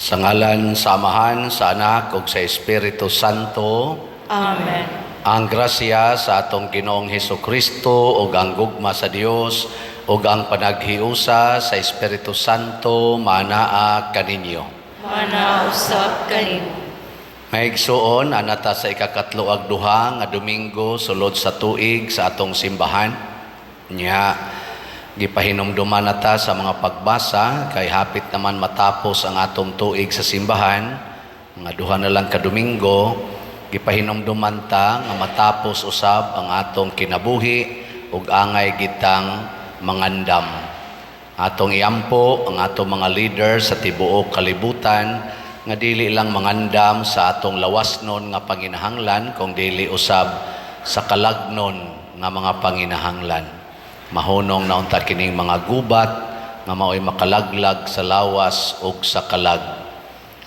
Sa ngalan sa Amahan, sa Anak ug sa Espiritu Santo. Amen. Ang grasya sa atong Ginoong Hesus Kristo ug ang gugma sa Dios ug ang panaghiusa sa Espiritu Santo manaa kaninyo. Manausap kanimo. Mga igsuon, naa ta sa ikakatlo ug duha nga Domingo sulod sa tuig sa atong simbahan. Nya gipahinumduman na ta sa mga pagbasa kay hapit naman matapos ang atong tuig sa simbahan, mga duha na lang ka Domingo, gipahinumduman ta nga matapos usab ang atong kinabuhi ug angay gitang mangandam. Atong iampo ang atong mga leader sa tibuok kalibutan nga dili lang mangandam sa atong lawasnon nga panginahanglan kung dili usab sa kalagnon nga mga panginahanglan. Mahunong na unta kining mga gubat nga mao'y makalaglag sa lawas ug sa kalag.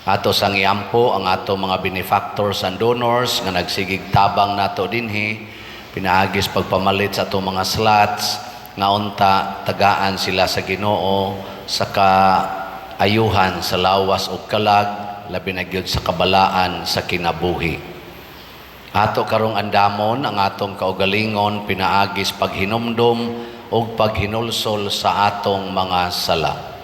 Ato sang iampo ang ato mga benefactors and donors nga nagsigig tabang nato dinhi pinaagis pagpamalit sa atong mga slots nga unta tagaan sila sa Ginoo sa kaayuhan sa lawas ug kalag, labi na gyud sa kabalaan sa kinabuhi. Ato karong andamon ang atong kaugalingon pinaagis paghinumdum ug paghinulsol sa atong mga sala.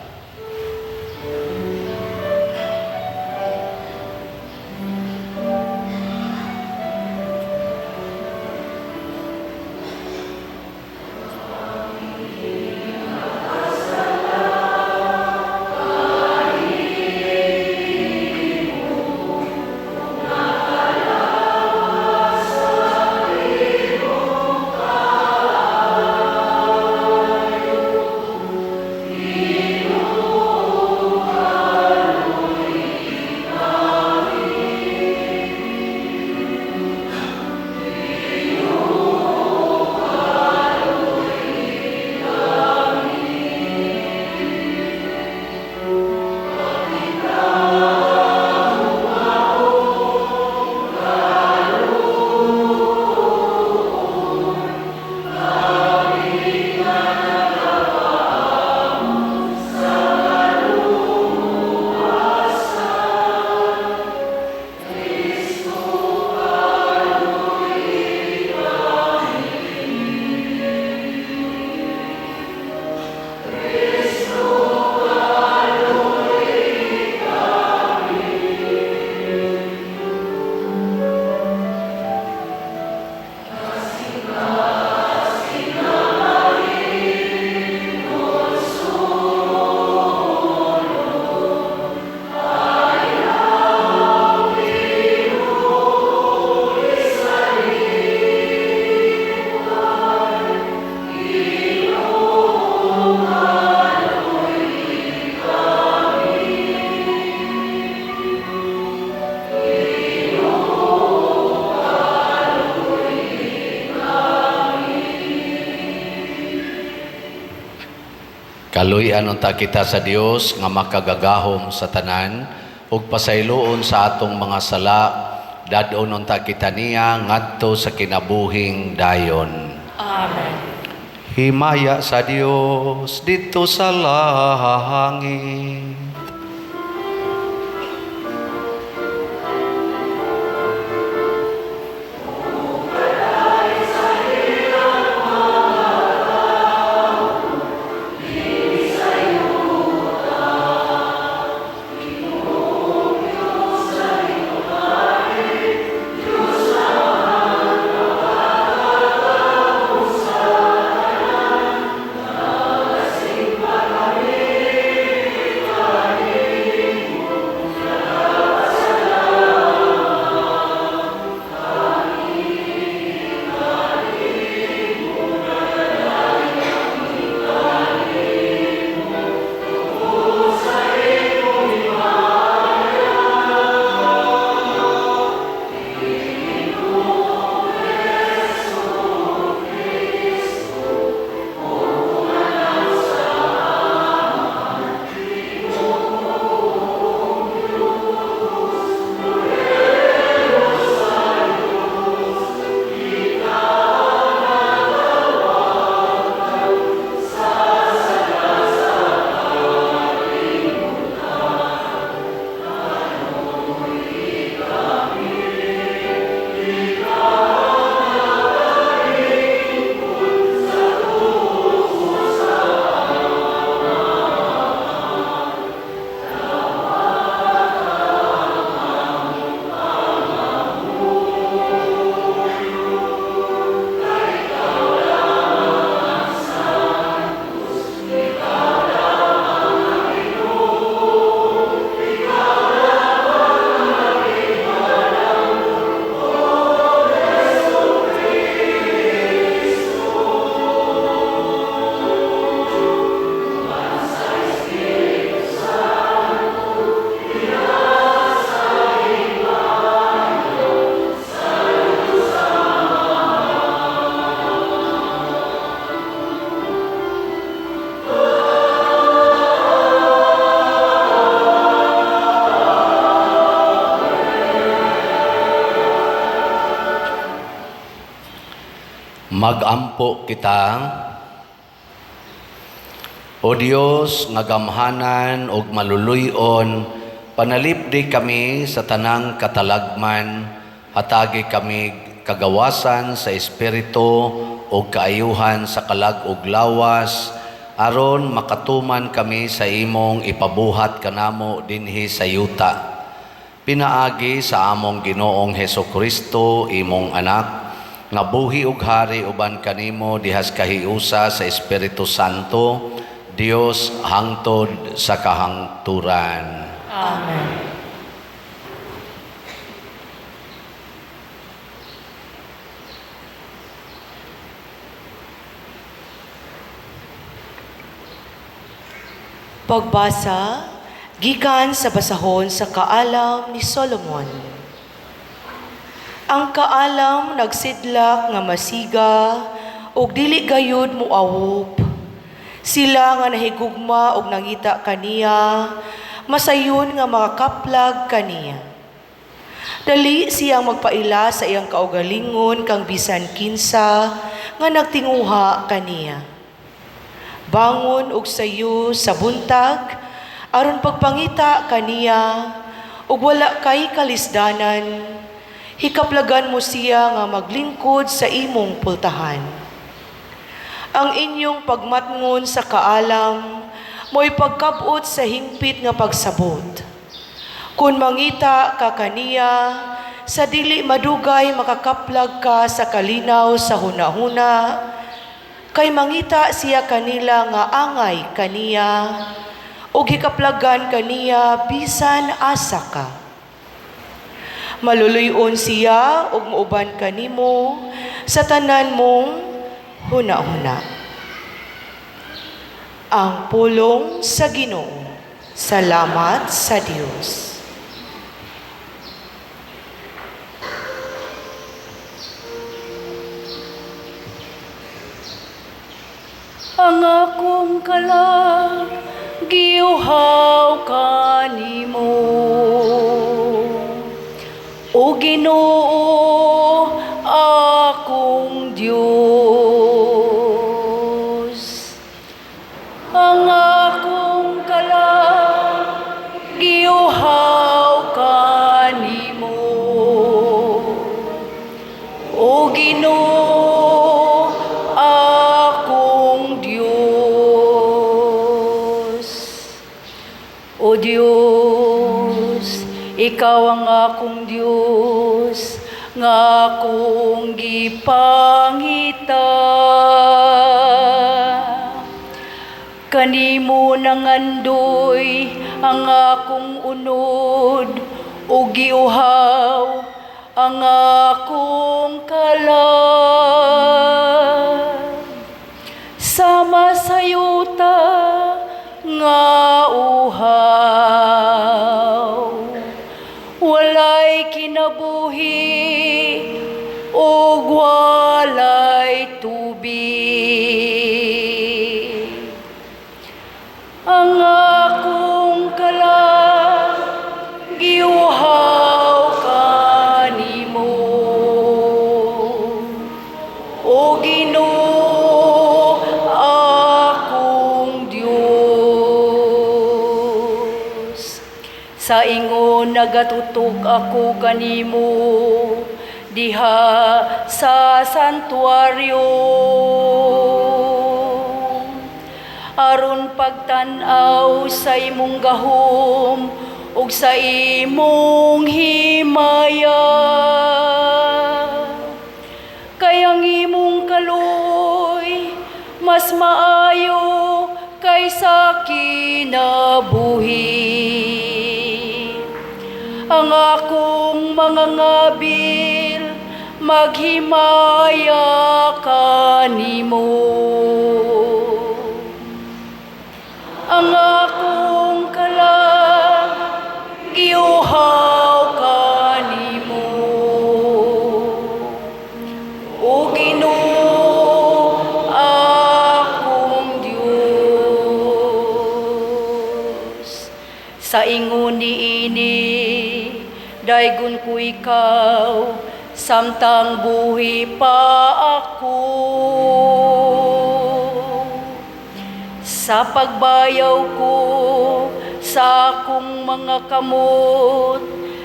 Kaluy-an unta kita sa Dios nga makagagahom sa tanan ug pasayloon sa atong mga sala, dad-on unta kita niya ngadto sa kinabuhing dayon. Amen. Himaya sa Dios didto sa langit. Magampo kita. O Dios nga gamhanan ug maluluy-on, panalipdi kami sa tanang katalagman, hatagi kami kagawasan sa espiritu ug kaayuhan sa kalag ug lawas, aron makatuman kami sa imong ipabuhat kanamo dinhi sa yuta. Pinaagi sa among Ginoong Heso Kristo, imong anak, nga buhi ug hari uban kanimo dihas kahiusa sa Espiritu Santo, Dios hangtod sa kahangturan. Amen. Pagbasa gikan sa basahon sa Kaalam ni Solomon. Ang kaalam nagsidlak nga masiga ug dili gayud moawop. Sila nga nahigugma ug nangita kaniya, masayon nga makakaplag kaniya. Dali siyang magpaila sa iyang kaugalingon kang bisan kinsa nga nagtinguha kaniya. Bangon og sayo sa buntag aron pagpangita kaniya ug wala kay kalisdanan, hikaplagan mo siya nga maglingkod sa imong pultahan. Ang inyong pagmatngon sa kaalam mo'y pagkabot sa hingpit nga pagsabot. Kung mangita ka kaniya, sa dili madugay makakaplag ka sa kalinaw sa hunahuna, kay mangita siya kanila nga angay kaniya, ug hikaplagan kaniya bisan asa ka. Maluluy-on siya ug muuban kanimo sa tanan mong hunahuna. Ang pulong sa Ginoo. Salamat sa Dios. Ang akong kalag giuhaw kanimo, O Ginoo, akong Dios. Ang akong kalag giuhaw kanimo, O Ginoo, akong Dios. O Dios, ikaw ang akong Dios, nga akong gipangita. Kanimo nangandoy ang akong unod, ug giuhaw ang akong kalag. Sama sa yuta nga uhaw, walay kinabuhi ug walay tubig. Ang akong kalag giuhaw kanimo, O Ginoo, akong Dios. Sa ingon nagatutok ako kanimo diha sa santuaryo, aron pagtan-aw sa imong gahom ug sa imong himaya. Kay ang imong kaluoy mas maayo kaysa kinabuhi. Ang akong mga ngabil maghimaya kanimo. Ang akong kalag giuhaw kanimo, O Ginoo, akong Dios. Sa ingon niini, daygon ko ikaw Samtang buhi pa ako. Sa pagbayaw ko sa akong mga kamot,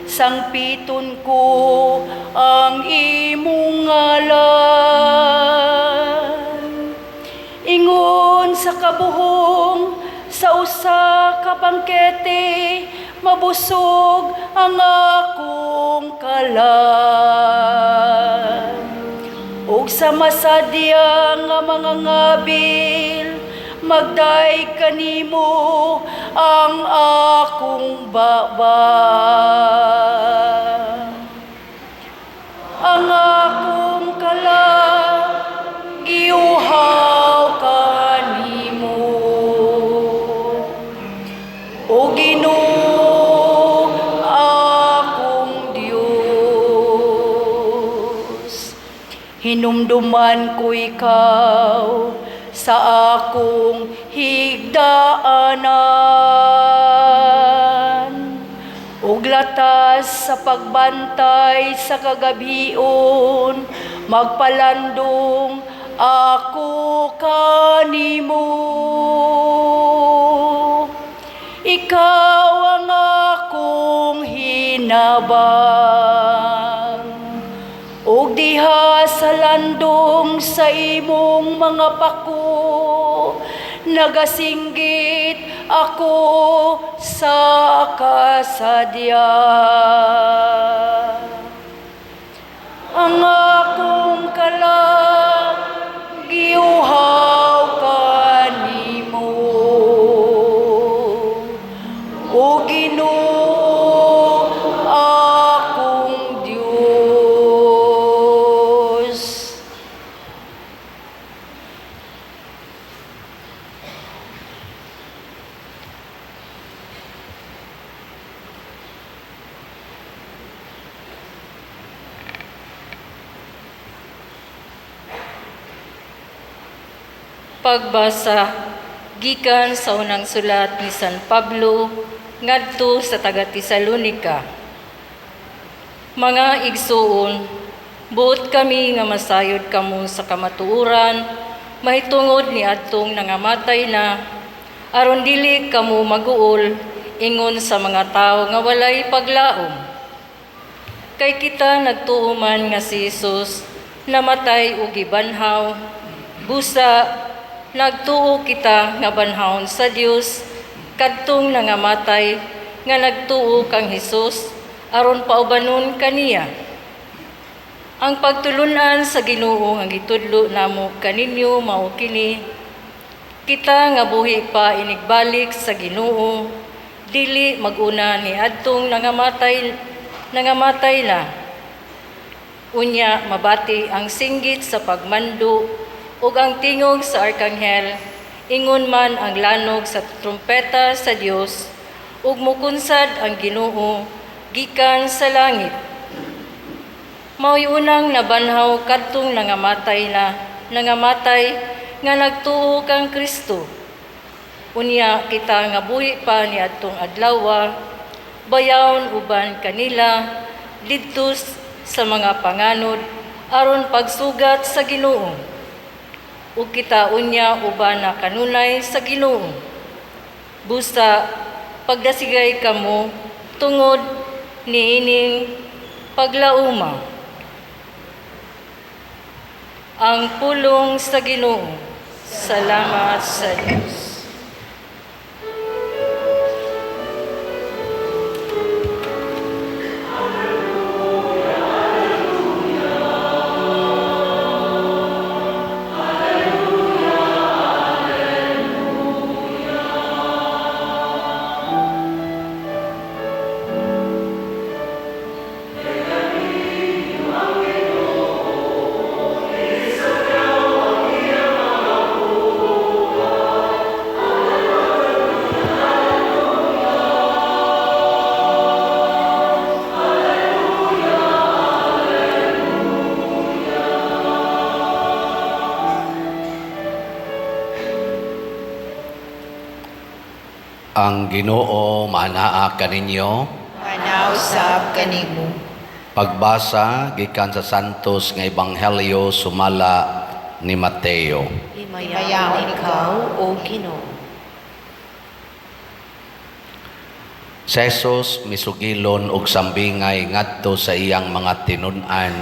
sangpiton ko ang imong ngalan. Ingon sa kabuhong sa usa ka bangkete, mabusog ang akong kalag. Ug sa masadya nga mga ngabil, magdayeg kanimo ang akong baba. Ang akong kalag giuhaw kanimo. O Ginoo, akong Dios, hinumduman ko ikaw sa akong higdaanan ug latas sa pagbantay sa kagabhion, magpalandong ako kanimo. Ikaw ang akong hinabang ug diha sa landong sa imong mga pako, nagasinggit ako sa kasadya. Ang akong kalag giuhaw kanimo. O Ginoo, akong Dios. Pagbasa gikan sa unang sulat ni San Pablo ngadto sa taga Tesalonica. Mga igsuon, buot kami nga masayod kamo sa kamatuoran mahitungod ni adtong nangamatay na, aron dili kamo maguol ingon sa mga tawo nga walay paglaom. Kay kita nagtuo man nga si Jesus namatay ug gibanhaw, busa nagtuo kita nga banhawon sa Dios kadtong nangamatay nga nagtuo kang Hesus aron paubanon kaniya. Ang pagtulunan sa Ginoo nga gitudlo namo kaninyo mao kini: kita nga buhi pa inigbalik sa Ginoo, dili mag-una ni adtong nangamatay na. Unya mabati ang singgit sa pagmando ug ang tingog sa arkanghel, ingon man ang lanog sa trumpeta sa Dios, ug mukunsad ang Ginoo gikan sa langit. Mao'y unang nabanhaw kadtong nangamatay na, nangamatay nga nagtuo kang Kristo. Unya kita nga buhi pa niadtong adlawa, bayawon uban kanila didto sa mga panganod aron pagsugat sa Ginoo. Ug kita unya uban na kanunay sa Ginoo. Busa pagdasigay kamo tungod niining paglauma. Ang pulong sa Ginoo. Salamat sa Dios. Ang Ginoo manaa kaninyo. Manaa usab kanimo. Pagbasa gikan sa Santos nga Ebanghelyo sumala ni Mateo. Himayaon ikaw, O Ginoo. Si Jesus misugilon og sambingay ngadto sa iyang mga tinun-an.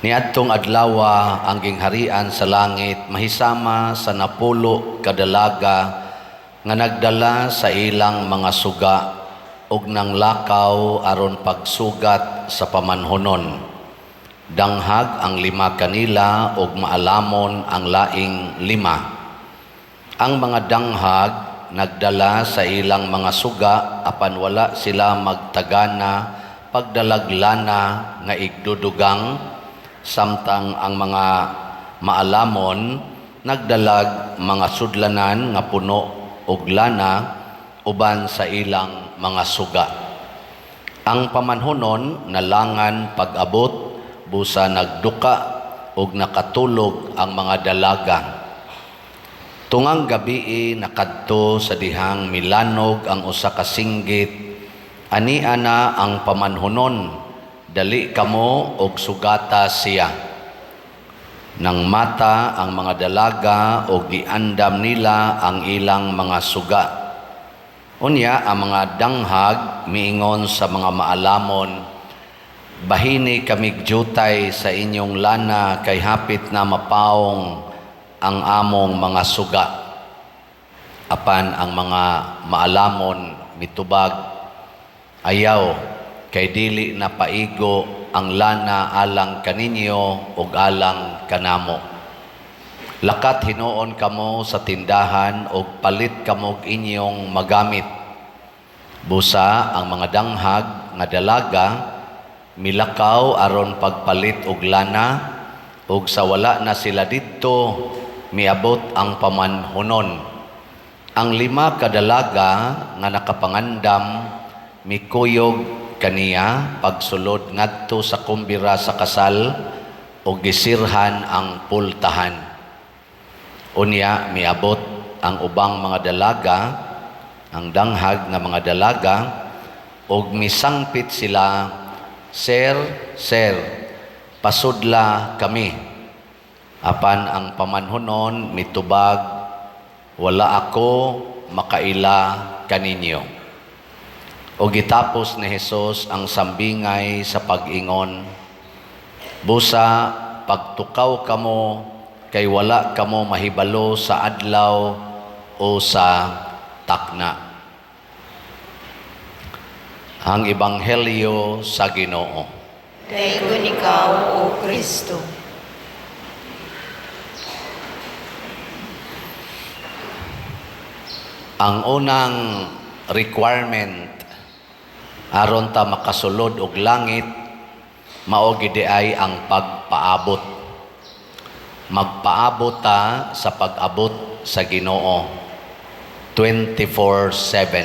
Niadtong adlawa ang gingharian sa langit mahisama sa 10 ka dalaga nga nagdala sa ilang mga suga ug nanglakaw aron pagsugat sa pamanhonon. Danghag ang 5 kanila ug maalamon ang laing 5. Ang mga danghag nagdala sa ilang mga suga apan wala sila magtagana pagdalag lana nga igdudugang, samtang ang mga maalamon nagdalag mga sudlanan nga puno og lana uban sa ilang mga suga. Ang pamanhonon nalangan pag-abot, busa nagduka og nakatulog ang mga dalaga. Tungang gabii nakadto sa dihang milanog ang usa ka singgit, ani ana ang pamanhonon, dali kamo og sugata siya. Nang mata ang mga dalaga og giandam nila ang ilang mga suga. Unya ang mga danghag miingon sa mga maalamon, bahini kamig jutay sa inyong lana kay hapit na mapaong ang among mga suga. Apan ang mga maalamon mitubag, ayaw kay dili na paigo ang lana alang kaninyo ug alang kanamo. Lakat hinuon kamo sa tindahan ug palit kamo og inyong magamit. Busa ang mga danghag nga dalaga milakaw aron pagpalit og lana, ug sa wala na sila didto miabot ang pamanhonon. Ang 5 ka dalaga nga nakapangandam mikuyog kaniya pagsulod ngadto sa kumbira sa kasal ug gisirhan ang pultahan. Unya miabot ang ubang mga dalaga, ang danghag nga mga dalaga, ug misangpit sila, "Sir, sir, pasudla kami." Apan ang pamanhonon mitubag, "Wala ako makaila kaninyo." O gitapos ni Hesus ang sambingay sa pag-ingon, busa pagtukaw kamo kay wala kamo mahibalo sa adlaw o sa takna. Ang Ebanghelyo sa Ginoo. Daygon ikaw, O Kristo. Ang unang requirement aron ta makasulod og langit mao gid ay ang pagpaabot. Magpaabot ta sa pag-abot sa Ginoo 24/7.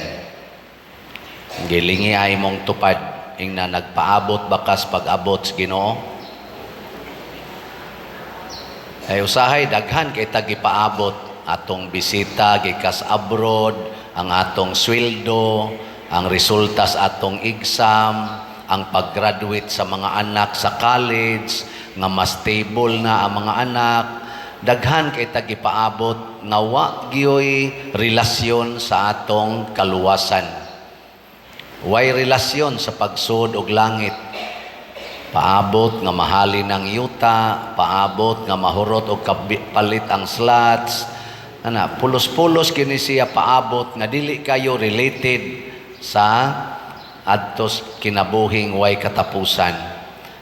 Gilingi ay mong tupad ingna nagpaabot bakas pag-abot sa Ginoo. Ay usahay daghan kay ta gipaabot atong bisita gikas abroad, ang atong sweldo, ang resulta sa atong exam, ang pag-graduate sa mga anak sa college, nga mas stable na ang mga anak. Daghan kay ta gipaabot nga wa gyoy relasyon sa atong kaluwasan. Way relasyon sa pagsud og langit. Paabot nga mahalin ang yuta, paabot nga mahurot og palit ang slots. Ana, pulos-pulos kini siya paabot nga dili kayo related sa adtos kinabuhing way katapusan.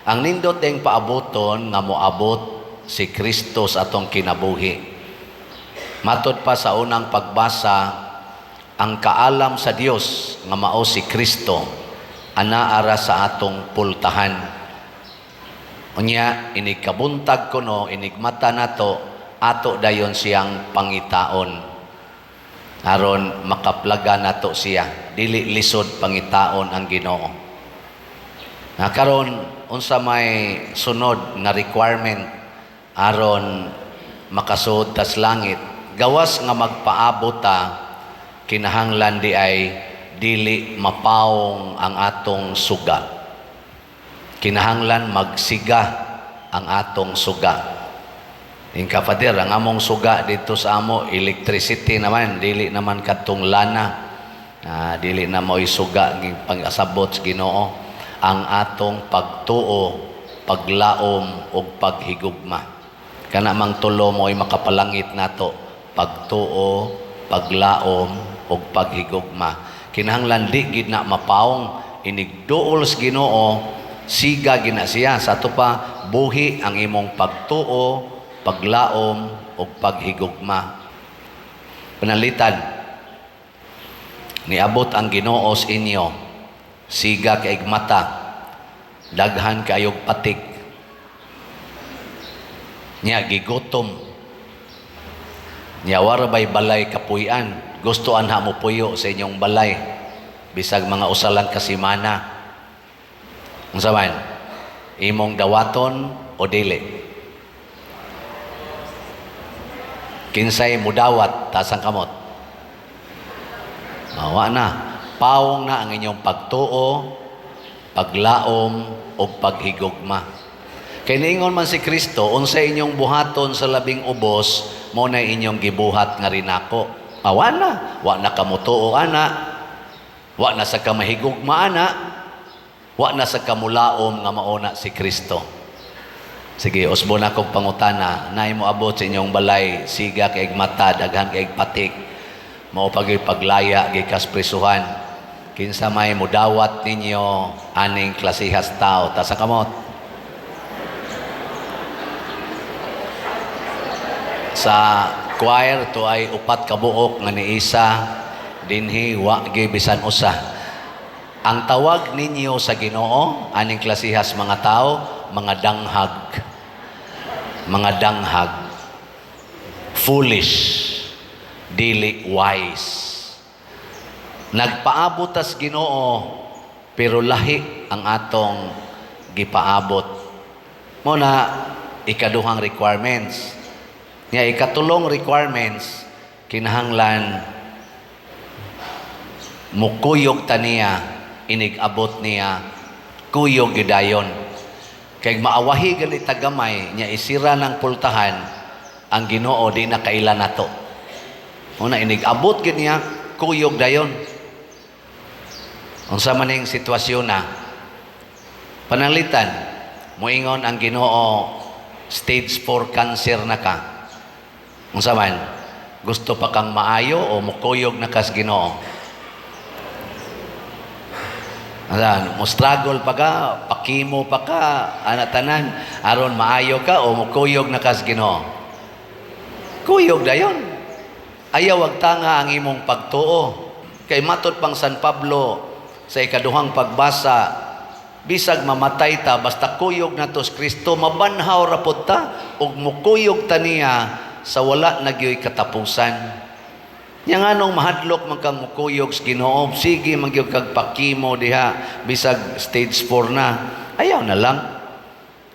Ang nindot ding paaboton nga moabot si Kristo sa atong kinabuhi. Matod pa sa unang pagbasa, ang kaalam sa Dios nga mao si Kristo ana ara sa atong pultahan. Unya inig kabuntag kuno, inig mata nato, ato dayon siyang pangitaon aron makaplaga nato siya. Dili lisod pangitaon ang Ginoo. Na karon unsa may sunod nga requirement aron makasuod tas langit? Gawas nga magpaabot ta, kinahanglan di ay dili mapaong ang atong suga. Kinahanglan magsiga ang atong suga. Inka Father, ang among suga dito sa amo, electricity naman, dili naman kadtong lana. Dili na mo'y suga pangasabot sa Ginoo. Ang atong pagtuo, paglaom ug paghigugma. Kana mang tulo mo'y makapalangit nato, pagtuo, paglaom ug paghigugma. Kinahanglan di gid na mapaong inigduol sa Ginoo, siga gina siya. Sa ato pa buhi ang imong pagtuo, paglaom ug paghigugma. Panalitan, niabot ang Ginoo sa inyo, siga kaig mata, daghan kaayog patik, nya gigutom, nya wara bay balay kapuy-an, gusto anha mo puyo sa inyong balay, bisag mga usa lang ka semana. Unsa man? Imong dawaton o dili? Kinsay mudawat, taas ang kamot. Wa na. Pawong na ang inyong pagtuo, paglaom, o paghigugma. Kay niingon man si Kristo, unsa inyong buhaton sa labing ubos, mo na inyong gibuhat nga rinako. Wa na. Wa na kamutuo ana. Wa na sa kamahigugma ana. Wa na sa kamulaom nga mauna si Kristo. Sige, usbo na kog pangutana, naay mo abot sa inyong balay, siga kay mata, daghan kay patik, mao pagay paglaya gikas prisuhan. Kinsa may mudawat ninyo aning klasihas tao, ta sa kamot. Sa choir to ay upat ka buok nga niisa dinhi wa gyud bisan usa. Ang tawag ninyo sa Ginoo aning klasihas mga tao, mga danghag. Mga danghag. Foolish, dili wise. Nagpaabot tas Ginoo pero lahi ang atong gipaabot. Mo na ikaduhang requirements. Nga ikatulong requirements, kinahanglan mukuyog ta niya, inig-abot niya, kuyog gidayon. Kay maawahi gali tagamay, nya isira ng pultahan, ang Ginoo di na kaila nato. Una, inig-abot gid niya, kuyog dayon. Unsa man ning sitwasyon na, pananglitan, moingon ang Ginoo, stage 4 cancer na ka. Unsa man, gusto pa kang maayo o mukuyog na kas Ginoo? Asan, mo struggle pa ka, pakimo pa ka, ana tanan, aron maayo ka o mukuyog na kas Ginoo? Kuyog dayon. Ayaw wag tanga ang imong pagtuo. Kay matod pang San Pablo sa ikaduhang pagbasa, bisag mamatay ta basta kuyog nato sa Kristo, mabanhaw ra pod ta ug mukuyog ta niya sa wala na gyoy katapusan. Nya nganong mahadlok man kang mukuyog sa Ginoo, sige man gyud kag pakimo diha bisag stage 4 na. Ayaw na lang.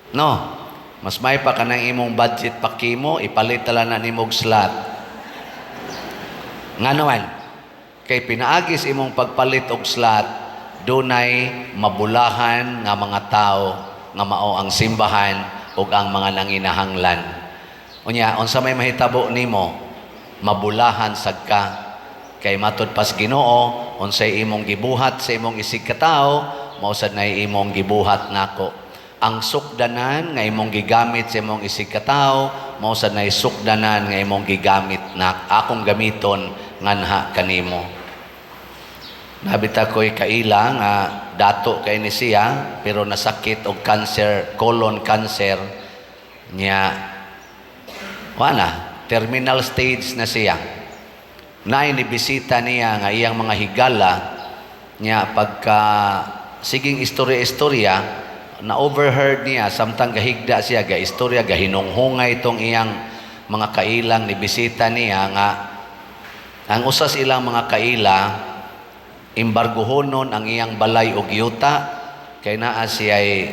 No. Mas may pa kanang imong budget pakimo, ipalit tala na nimog slot. Ngano man? Kay pinaagis imong pagpalit og slot, dunay mabulahan nga mga tao nga mao ang simbahan ug ang mga nanginahanglan. Unya, unsa may mahitabo nimo? Mabulahan sad ka. Kay matud pas Ginoo, unsay imong gibuhat sa imong isig katawo, mao sad nay imong gibuhat nako. Ang sukdanan nga imong gigamit sa imong isig katawo, mao sad nay sukdanan nga imong gigamit na akong gamiton nganha kanimo. Nabita ko'y kaila nga dato kay ni siya pero nasakit og cancer, colon cancer niya. Wala, terminal stage na siya. Naay ni bisita niya nga iyang mga higala niya, pagka siging istorya-istorya na overheard niya samtang gahigda siya ga istorya, gahinunghungay itong iyang mga kailang ni bisita niya nga ang usas ilang mga kaila embargohonon ang iyang balay og yuta kay naa siya'y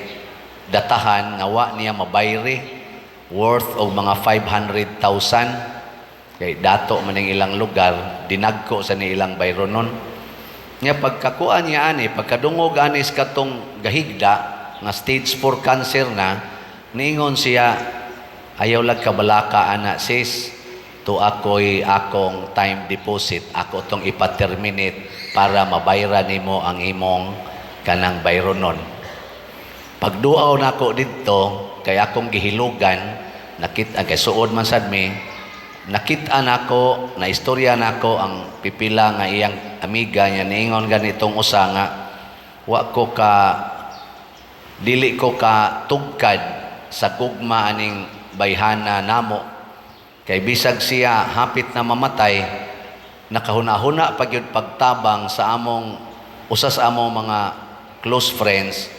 datahan nga wa niya mabayri worth og mga 500,000 kay dato man ning ilang lugar, dinagko sa ni ilang bayronon. Nya pagkakuan niya ani, pagkadungog ani sa katong gahigda, nga stage 4 cancer na. Ningon siya, "Ayaw lag kabalaka ana, sis, to ako'y akong time deposit, ako tong ipa-terminate para mabayra nimo ang imong kanang bayronon." Pagduaw nako didto kay akong gihilugan, nakita kay suod man sad mi, nakita nako na istorya nako ang pipila nga iyang amiga niya. Niingon ganitong usa nga wa ko ka dili ko ka tugkad sa gugma aning bayhana namo kay bisag siya hapit na mamatay, nakahuna-huna pa gyud pagtabang sa among usa sa among mga close friends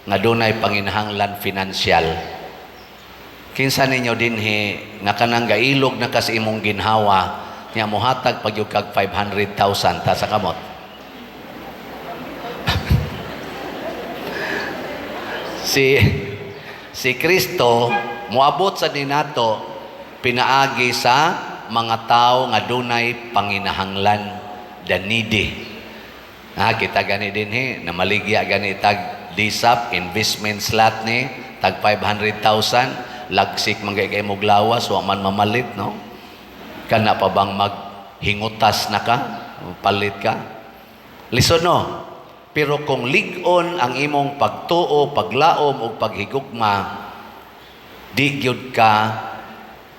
nga dunay panginahanglan financial. Kinsa ninyo dinhi nga kanang gailog na kas imong ginhawa nya mohatag pag gyud kag 500,000 ta sa kamot? Si Kristo moabot sa ninato pinaagi sa mga tao nga dunay panginahanglan, the needy. Ha, kita gani dinhi namaligya gani tag DSAP investment slot ni tag 500,000. Lagsik man kay kay mog lawas, wa man mamalit, no? Kana pa bang maghingutas na ka, palit ka, lisod, no? Pero kung lig-on ang imong pagtuo, paglaom ug paghigugma, di gyud ka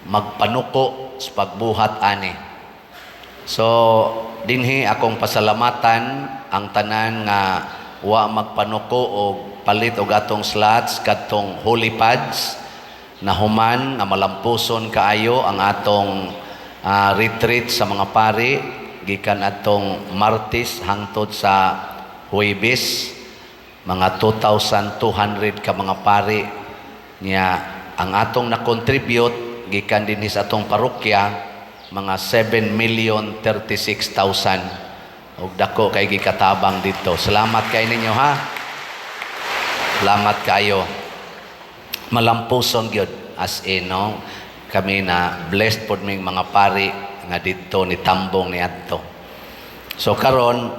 magpanuko sa pagbuhat ani. So dinhi akong pasalamatan ang tanan nga wa magpanuko og palit og atong slots kadtong Holy Pads. Nahuman nga malampuson kaayo ang atong retreat sa mga pari gikan atong Martes hangtod sa Huwebes, mga 2,200 ka mga pari niya. Ang atong na-contribute gikan dinhi sa atong parokya, mga 7,036,000, ug dako kay gikatabang dito. Salamat kay ninyo, ha. Salamat kayo. Malampuson gyud, as in, no? Kami na blessed pod ming mga pari nga didto ni tambong ni adto. So karon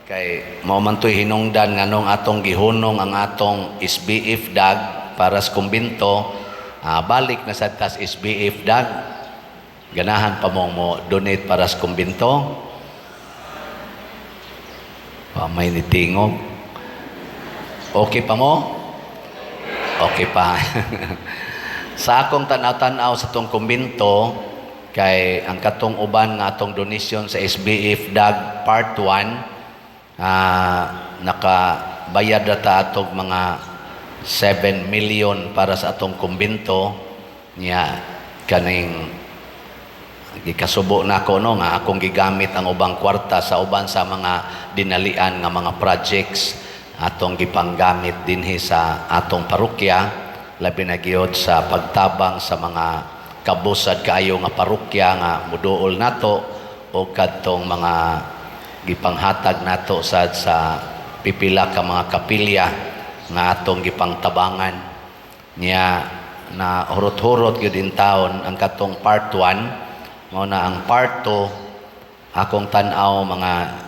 kay mao man to'y hinungdan nganong atong gihunong ang atong SBF DAG para sa kumbinto. Balik na sad tas SBF DAG. Ganahan pa mong mo donate para sa kumbinto? Pa may nitingog. Okay pa mo? Okay pa. Sa akong tanaw-tanaw sa tong kumbinto, kay ang katong uban nga atong donation sa SBF DAG Part 1, nakabayad na ta atog mga 7 million para sa atong kumbinto niya. Kaning gikasubo na ako, no, nga akong gigamit ang ubang kwarta sa uban sa mga dinalian nga mga projects atong gipanggamit dinhi sa atong parokya, labi na gyud sa pagtabang sa mga kabusad kaayo nga parokya nga muduol nato o kadtong mga gipanghatag nato sad sa pipila ka mga kapilya nga atong gipangtabangan niya. Na hurot-hurot gyud in taon ang katong Part 1. Mao na ang Part 2, akong tan-aw mga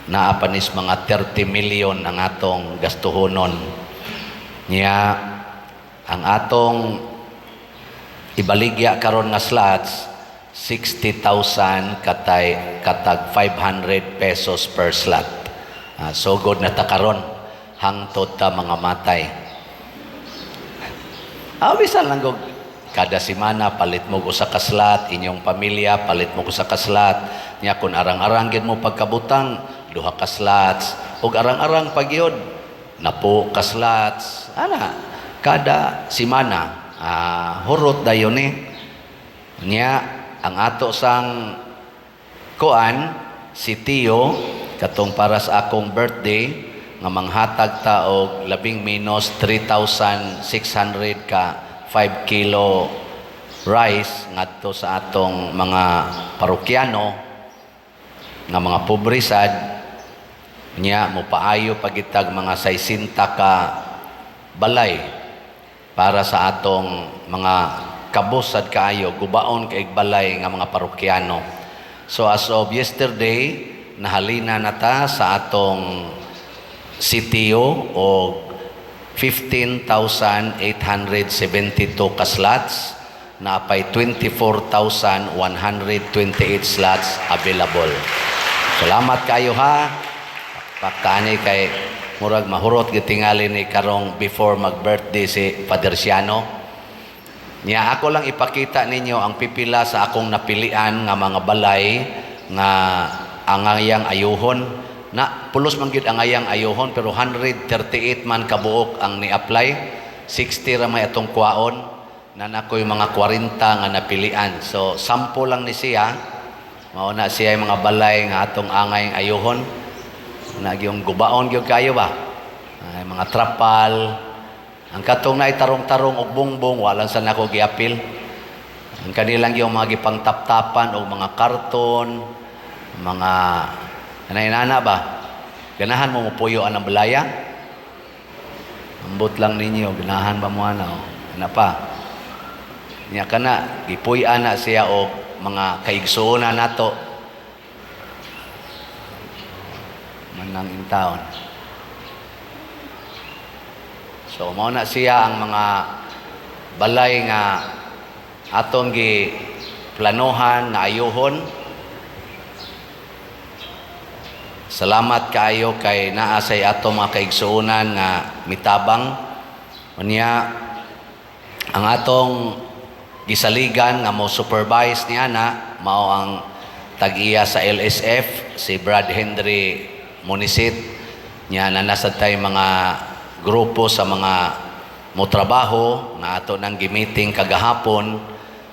naa pa nis mga 30 million ang atong gastuhonon niya. Ang atong ibaligya karon nga slots, 60,000 katay katag 500 pesos per slot. Sugod na ta karon hangtod ta mga matay. Bisan lang gog kada semana palit mo og usa ka slot, inyong pamilya palit mo og usa ka slot. Nya kun arang-arang gid mo pagkabutang, duha ka slots, ug arang-arang pagyod napo ka slots. Ana, kada semana, hurot dayon ni. Nya ang ato sang kuan si Tio katong para sa akong birthday nga manghatag ta og labing menos 3,600 ka 5 kilo rice ngadto sa atong mga parokyano nga mga pobre sad. Nya mopaayo pagitag mga 60 ka balay para sa atong mga kabusad kaayo, gubaon kay balay nga mga parokyano. So as of yesterday, nahalina na ta sa atong sitio o 15,872 ka slots, naapay 24,128 slots available. Salamat kayo ha. Paktaani kay murag mahurot gitingali ni karong before mag-birthday si Father Siano. Nya ako lang ipakita ninyo ang pipila sa akong napilian nga mga balay nga angayang ayuhon. Na pulos man gyud angayang ayuhon, pero 138 man kabuok ang ni-apply. 60 ra may atong kuwaon na nakoy mga 40 nga napilian. So sample lang ni siya. Mao na siya yung mga balay nga atong angayang ayuhon. Na gyung gubaon gyud kayo ba? Ay, mga trapal. Ang katong naay tarong-tarong og bongbong, wala sa nako giapil. Ang kanilang yung mga gipangtaptapan og mga karton, mga anay-nana ba? Ganahan mo mopuyo ang balaya? Ambot lang ninyo, ganahan ba mo ana? O? Ana pa. Nya kana gipuy-an na siya og mga kaigsuonan nato. Manang intaon. So mao na siya ang mga balay nga atong gi planohan nga ayuhon. Salamat kaayo kay naa say atong mga kaigsuonan nga mitabang. Unya ang atong gisaligan nga mo supervise ni ana mao ang tag-iya sa LSF si Brad Henry Munisit. Nya na nasa tay mga grupo sa mga motrabaho nga ato nang gi-meeting kagahapon,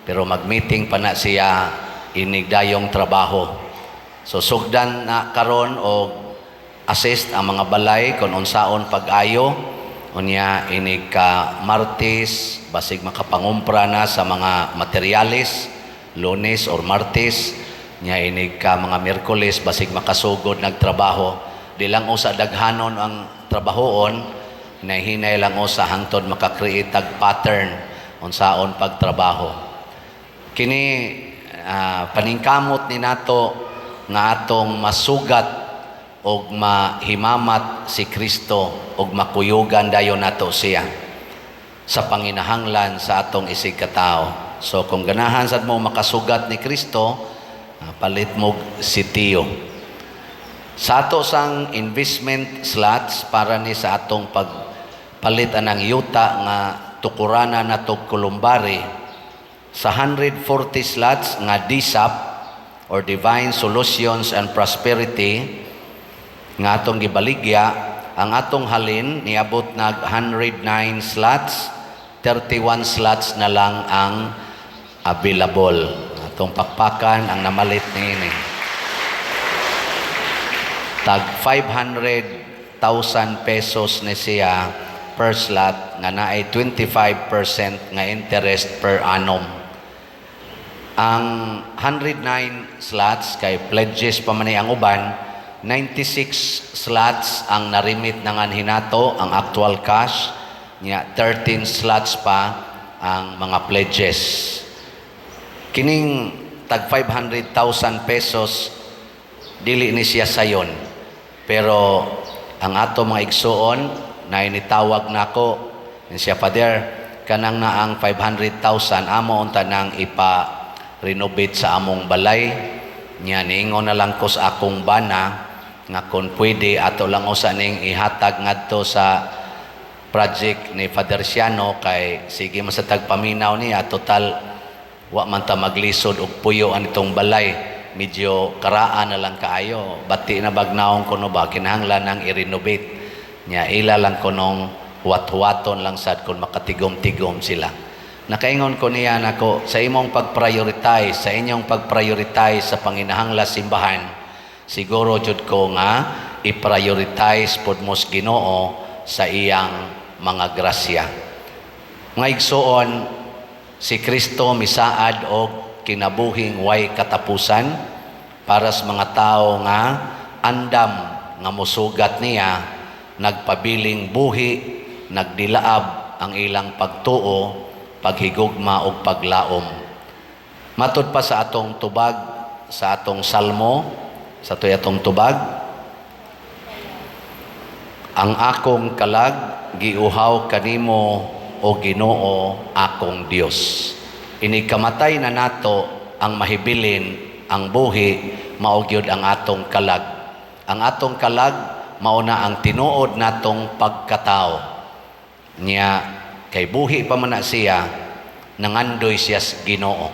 pero mag-meeting pa na siya inigdayong trabaho. So sugdan na karon og assist ang mga balay kon unsaon pag-ayo. Unya inig ka Martes basig makapangumpra na sa mga materyales, Lunes or Martes. Nya inig ka mga Miyerkules basig makasugod nagtrabaho. Di lang usa daghanon ang trabahoon, nahinay lang usa hangtod makakreate og pattern unsaon pagtrabaho. Kini paningkamot ni nato nga atong masugat og mahimamat si Kristo og makuyugan dayon nato siya sa panginahanglan sa atong isig katao. So kung ganahan sad mo makasugat ni Kristo, palit mo sitiyo. Sa ato sang investment slots para ni sa atong pagpalit anang yuta nga tukurana nato Columbari, sa 140 slots nga DSAP or Divine Solutions and Prosperity nga atong gibaligya, ang atong halin niabot nag 109 slots, 31 slots na lang ang available. Atong pakpakan ang namalit niini. Tag 500,000 pesos ni siya per slot nga naay 25% nga interest per annum. Ang 109 slots kay pledges pa man ni ang uban, 96 slots ang narimit na nga hinato ang actual cash nya, 13 slots pa ang mga pledges. Kining tag 500,000 pesos dili ni siya sayon, pero ang ato mga igsuon na initawag nako siya, "Father, kanang na ang 500,000 amo unta nang ipa-renovate sa among balay." Nya niingon na lang ko sa akong bana nga kung pwede ato lang usa ning ihatag ngadto sa project ni Father Siano kay sige man sa tagpaminaw niya, total wa man ta maglisod og puyo an itong balay, medyo karaan na lang kaayo, bati na bagnaon kuno ba, kinahanglan nang i-renovate. Nya ila lang kunong huwat-huwaton lang sad kung makatigom-tigom sila. Nakaingon ko niya nako, sa imong pag-prioritize, sa inyong pag-prioritize sa panginahanglan simbahan, siguro jud ko nga i-prioritize pod mos Ginoo sa iyang mga grasya. Mga igsuon, si Kristo misaad og kinabuhing way katapusan para sa mga tao nga andam nga mosugat niya, nagpabiling buhi, nagdilaab ang ilang pagtuo, paghigugma ug paglaom. Matud pa sa atong tubag, sa atong salmo, sa to'y atong tubag. Ang akong kalag giuhaw kanimo, o Ginoo, akong Dios. Inig kamatay na nato, ang mahibilin ang buhi mao gyud ang atong kalag. Ang atong kalag mao na ang tinuod natong pagkatao. Nya kay buhi pa man na siya, nangandoy siya sa Ginoo.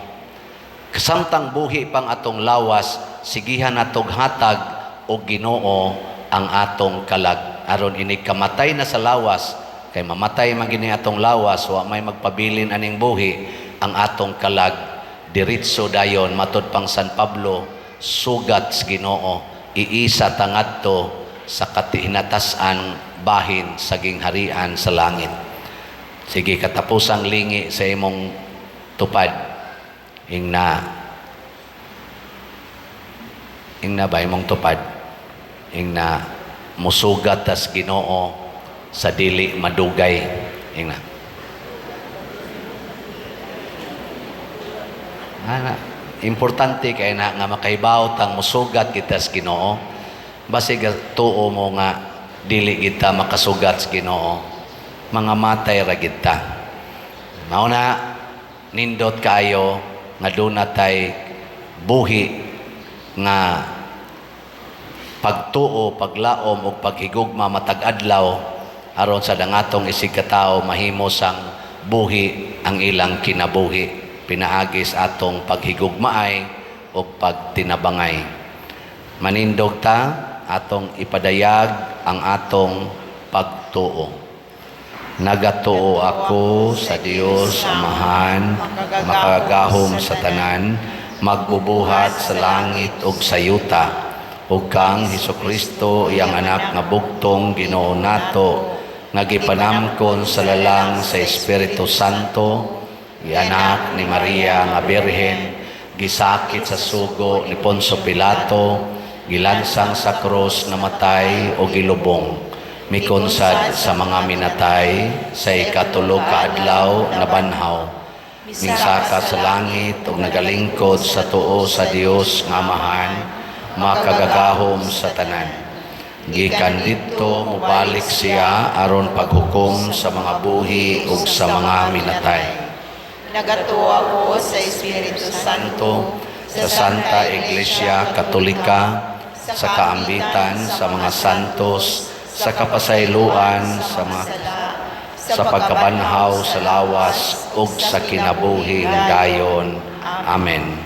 Samtang buhi pang atong lawas, sigihan natog hatag og Ginoo ang atong kalag aron inig kamatay na sa lawas, kay mamatay man gini atong lawas, wa may magpabilin aning buhi, ang atong kalag diretso dayon, matud pang San Pablo, sugat sa Ginoo, iisa tangadto sa katinatas-an bahin sa gingharian sa langit. Sige, katapusang lingi sa imong tupad, ingna, ingna ba imong tupad, ingna, musugat tas Ginoo sa dili madugay, ingna. Ana, importante kay na nga makahibaw tang musugat kita sa Ginoo. Basig tuo mo nga dili kita makasugat sa Ginoo, mga matay ra kita. Mao na nindot kaayo nga duna tay buhi nga pagtuo, paglaom ug paghigugma matag adlaw aron sa dangatong isig katawo mahimo sang buhi ang ilang kinabuhi pinaagi sa atong paghigugmaay ug pagtinabangay. Manindog ta, atong ipadayag ang atong pagtuo. Nagatuo ako sa Dios Amahan, makagagahom sa tanan, magbubuhat sa langit ug sa yuta, ug kang Hesukristo, iyang anak nga bugtong Ginoo nato, nga gipanamkon sa lalang sa Espiritu Santo, gianak ni Maria nga Birhen, gisakit sa sugo ni Poncio Pilato, gilansang sa krus, namatay o gilubong, mikonsad sa mga minatay, sa ikatulo ka adlaw nabanhaw, mingsaka sa langit ug nagalingkod sa tuo sa Dios nga Amahan, makagagahom sa tanan. Gikan didto mobalik siya aron paghukom sa mga buhi ug sa mga minatay. Nagatuo ako sa Espiritu Santo, sa Santa Iglesia Katolika, sa kaambitan sa mga santos, sa kapasayloan sa mga sa pagkabanhaw sa lawas ug sa kinabuhing dayon. Amen.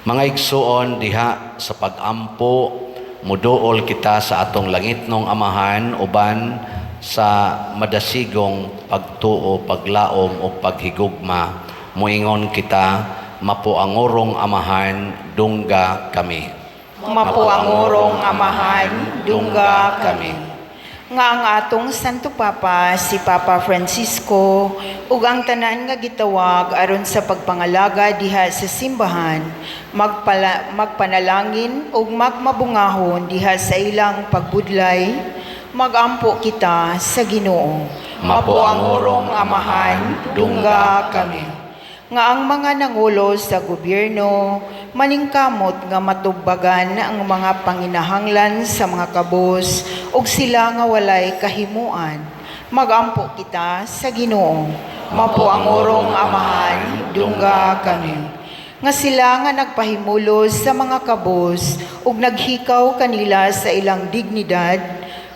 Mga igsuon, diha sa pag-ampo, muduol kita sa atong langitnong Amahan uban sa madasigong pagtuo, paglaom o paghigugma. Muingon kita, Mapuangurong Amahan, dungga kami. Mapuangurong Amahan, dungga kami. Nga ang atong Santo Papa, si Papa Francisco, ug ang tanan nga gitawag aron sa pagpangalaga diha sa simbahan, magpanalangin ug magmabungahon diha sa ilang pagbudlay, magampo kita sa Ginoo. Mapuangurong Amahan, dungga kami. Nga ang mga nangulo sa gobyerno maningkamot nga matubagan ang mga panginahanglan sa mga kabus ug sila nga walay kahimuan, magampo kita sa Ginoo. Mapuangurong Amahan, dungga kami. Nga sila nga nagpahimulos sa mga kabus ug naghikaw kanila sa ilang dignidad,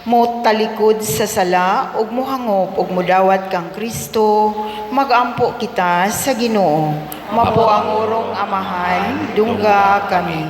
mo talikod sa sala ug mohangop ug modawat kang Kristo, magampo kita sa Ginoo. Mapuangurong Amahan, dungga kami.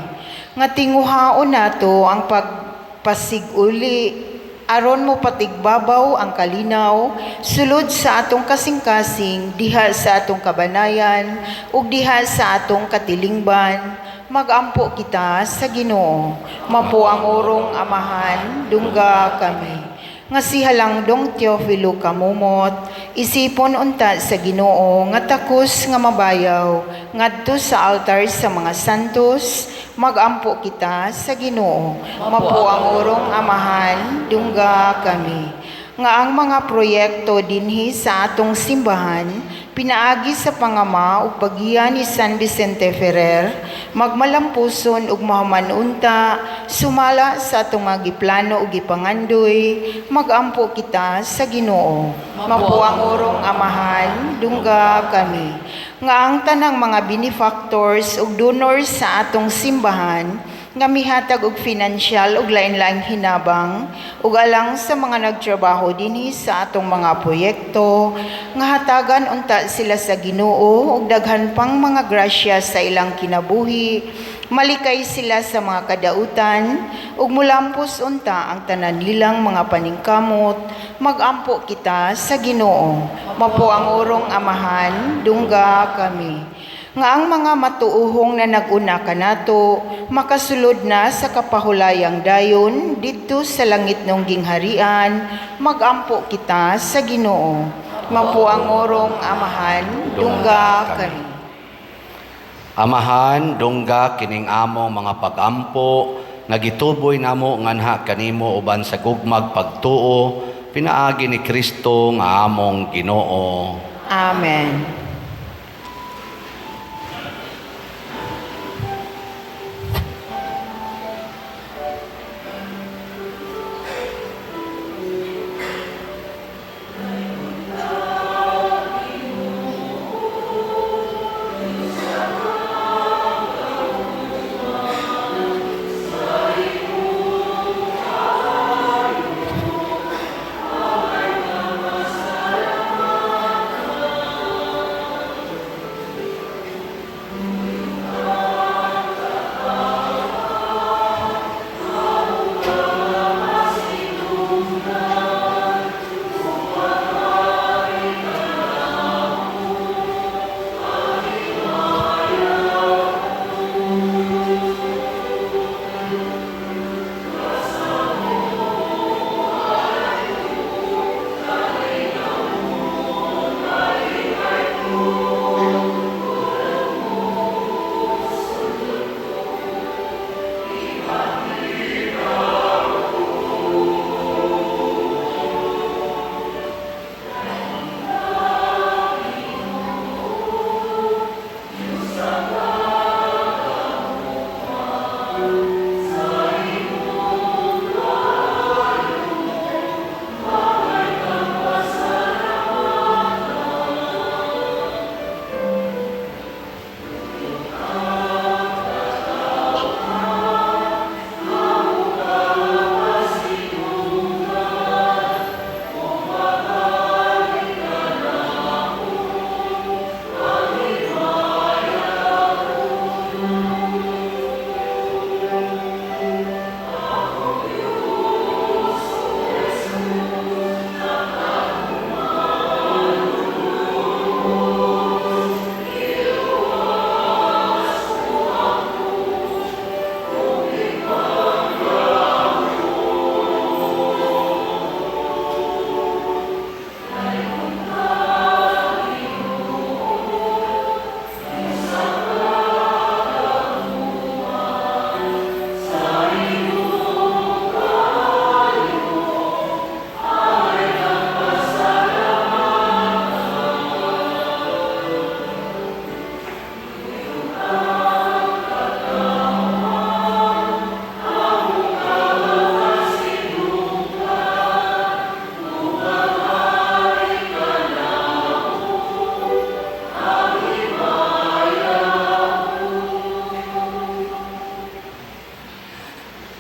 Nga tinguhaon nato ang pagpasig-uli aron mo patigbabaw ang kalinaw sulod sa atong kasing-kasing diha sa atong kabanayan ug diha sa atong katilingban, magampo kita sa Ginoo. Mapuangurong Amahan, dungga kami. Nga si Halangdong Teofilo Camomot, isipon unta sa Ginoo nga takos nga mabayaw ngadto sa altar sa mga santos, magampo kita sa Ginoo. Mapuangurong Amahan, dungga kami. Nga ang mga proyekto dinhi sa atong simbahan Pinaagi sa pangama ug paggiya ni San Vicente Ferrer, magmalampuson ug mahuman unta, sumala sa atong mga giplano ug gipangandoy, magampo kita sa Ginoo. Mapuang orong Amahan, dungga kami. Nga ang tanang mga benefactors ug donors sa atong simbahan, nga mihatag og financial ug lain-laing hinabang ug alang sa mga nagtrabaho dinhi sa atong mga proyekto, nga hatagan unta sila sa Ginoo og daghan pang mga grasya sa ilang kinabuhi, malikay sila sa mga kadautan ug mulampos unta ang tanan nilang mga paningkamot, magampo kita sa Ginoo. Mapo ang orong Amahan, dungga kami. Nga ang mga matuuhong na nag-una kanato makasulod na sa kapahulayang dayon didto sa langit nung gingharian, magampo kita sa Ginoo. Mapo ang orong Amahan, dungga kami. Amahan, dungga kining among mga pagampo nga gituboy namo nganha kanimo uban sa gugmag pagtuo pinaagi ni Kristo nga among Ginoo. Amen.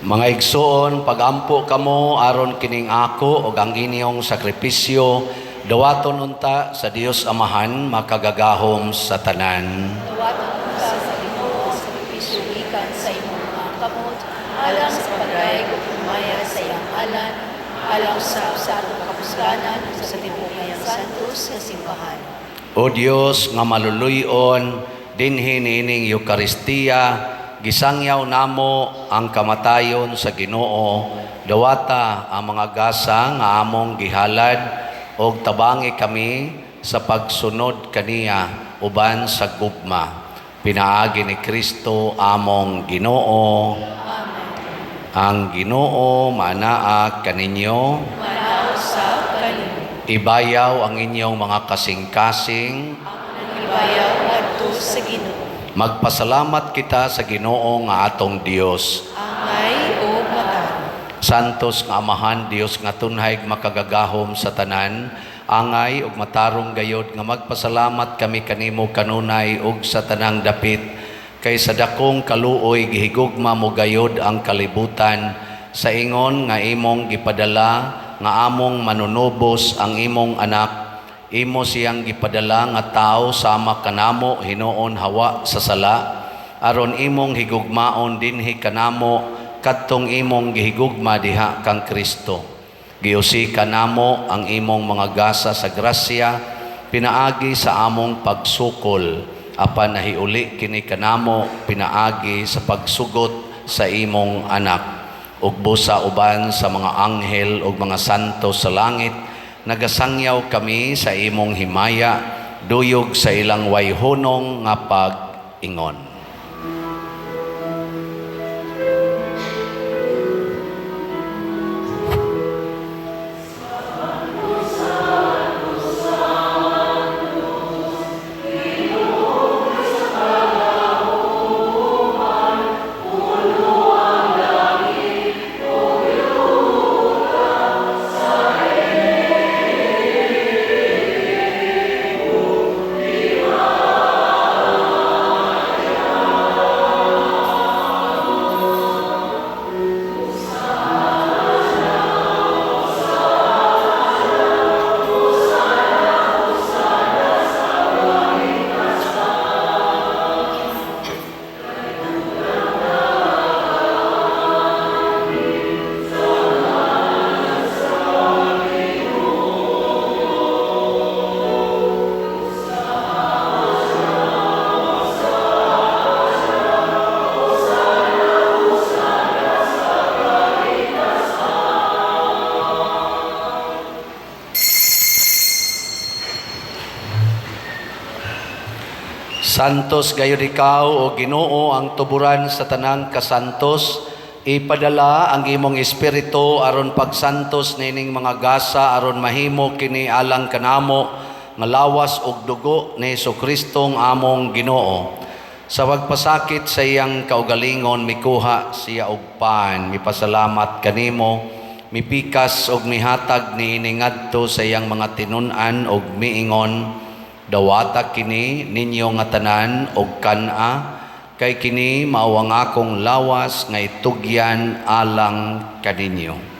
Mga igsoon, pagampo kamo aron kining ako ug ang inyong sakripisyo dawaton unta sa Dios Amahan makagagahom sa tanan. Dawaton unta sa Ginoo ang sakripisyo gikan sa imong mga kamot, alang sa pagdayeg ug himaya sa iyang alan, alang sa atong kapusganan ug sa tibuok niyang santos nga simbahan. O Dios nga maluluyon, dinhi niining Eukaristiya, gisangyaw namo ang kamatayon sa Ginoo, dawata ang mga gasa nga among gihalad og tabangi kami sa pagsunod kaniya uban sa gugma. Pinaagi ni Kristo among Ginoo. Ang Ginoo manaa kaninyo. Manausap kanimo. Ibayaw ang inyong mga kasing-kasing. Ibayaw ngadto sa Ginoo. Magpasalamat kita sa Ginoo nga atong Dios. Angay ug matarong. Santos nga Amahan, Dios nga tunhay makagagahom sa tanan, angay ug matarong gayod nga magpasalamat kami kanimo kanunay ug sa tanang dapit, kay sa dakong kaluoy gihigugma mo gayod ang kalibutan, sa ingon nga imong gipadala nga among manunubos ang imong anak. Imo siyang gipadala nga tao sama kanamo hinuon hawa sa sala, aron imong higugmaon dinhi kanamo kadtong imong gihigugma diha kang Kristo. Giusi kanamo ang imong mga gasa sa grasya pinaagi sa among pagsukol, apan nahiuli kini kanamo pinaagi sa pagsugot sa imong anak. Ug busa uban sa mga anghel ug mga santo sa langit, nagasangyaw kami sa imong himaya, duyog sa ilang wayhunong nga pag-ingon. Santos gayud ikaw, o Ginoo, ang tuburan sa tanang kasantos. Ipadala ang imong espiritu aron pagsantos nining mga gasa, aron mahimo kini alang kanamo nga lawas ug dugo ni Hesukristo nga among Ginoo. Sa pagpasakit sa iyang kaugalingon, mikuha siya og pan, mipasalamat kanimo, mipikas og mihatag niini ngadto sa iyang mga tinun-an og miingon: "Dawata kini ninyo nga tanan og kan-a, kay kini mao ang akong lawas nga itugyan alang kaninyo."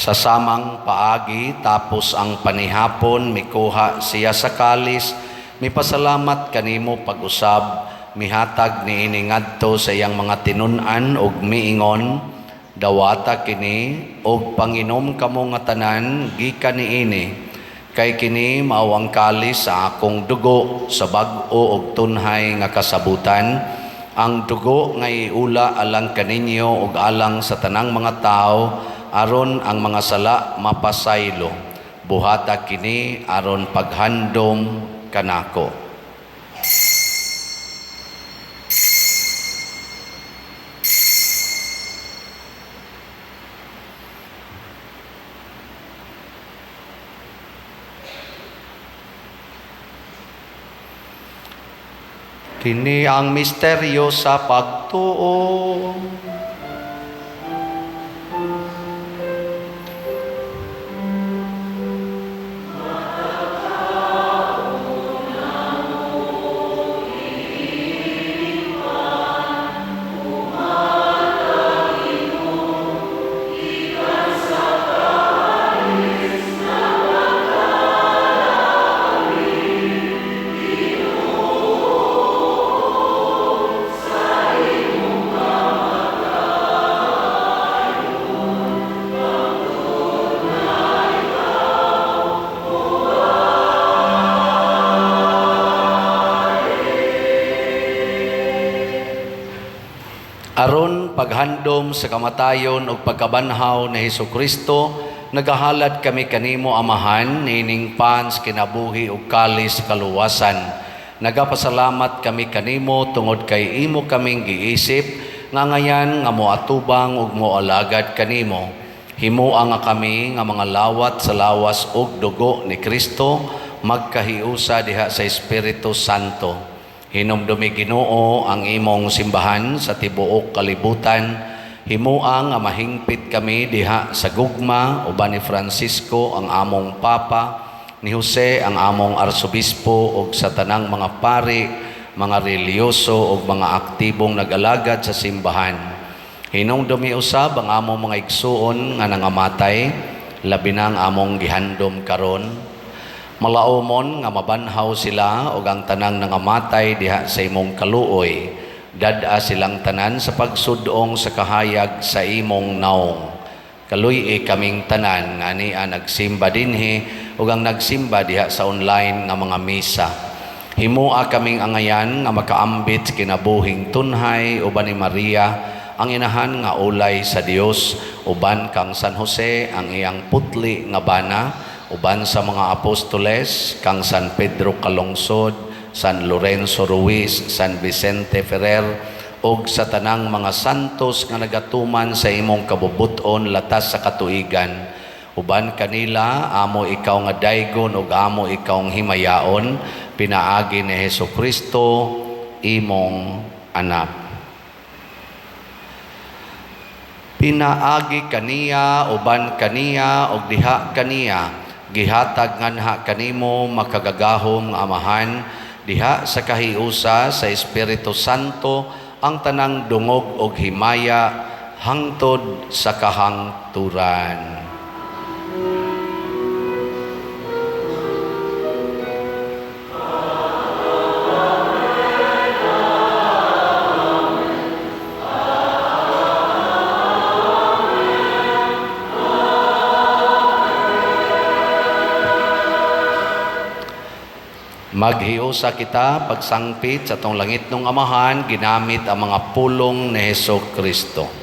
Sa samang paagi, tapos ang panihapon, mikuha siya sa kalis, mipasalamat kanimo pag-usab, mihatag niini ngadto sa iyang mga tinun-an ug miingon: "Dawata kini ug panginom kamo nga tanan gikan niini, kay kini mao ang kalis sa akong dugo sa bag-o ug tunhay nga kasabutan, ang dugo nga iula alang kaninyo ug alang sa tanang mga tawo aron ang mga sala mapasaylo. Buhata kini aron paghandom kanako." Kini ang misteryo sa pagtuo. Aron paghandom sa kamatayon ug pagkabanhaw ni Hesukristo, Nagahalad kami kanimo, Amahan, niining pans kinabuhi ug kalis kaluwasan. Nagapasalamat kami kanimo tungod kay imo kaming giisip nga ngayan nga moatubang ug moalagad kanimo. Himoa nga kami nga mga lawat sa lawas ug dugo ni Kristo magkahiusa diha sa Espiritu Santo. Hinumdumi, Ginoo, ang imong simbahan sa tibuok kalibutan. Himoa nga mahingpit kami diha sa gugma uban ni Francisco ang among Papa, ni Jose ang among Arsobispo ug sa tanang mga pari, mga relihiyoso ug mga aktibong nag-alagad sa simbahan. Hinumdumi usab ang among mga igsuon nga nangamatay, labi na ang among gihandom karon. Malaumon nga mabanhaw sila ug ang tanang nangamatay diha sa imong kaluoy. Dad-a silang tanan sa pagsudong sa kahayag sa imong naong. Kaluy-i kaming tanan nga ania nagsimba dinhi ug ang nagsimba diha sa online nga mga misa. Himoa kaming angayan nga makaambit sa kinabuhing tunhay uban ni Maria ang inahan nga ulay sa Dios, uban kang San Jose ang iyang putli nga bana, uban sa mga apostoles kang San Pedro Calungsod, San Lorenzo Ruiz, San Vicente Ferrer ug sa tanang mga santos nga nagatuman sa imong kabubut-on latas sa katuigan. Uban kanila amo ikaw nga daygon ug amo ikaw himayaon pinaagi ni Hesus Kristo imong anak. Pinaagi kaniya, uban kaniya ug diha kaniya, gihatag nganha kanimo makagagahom nga Amahan diha sa kahiusa sa Espiritu Santo ang tanang dungog ug himaya hangtod sa kahangturan. Maghiusa kita pagsangpit sa atong langitnong Amahan ginamit ang mga pulong ni Hesus Kristo.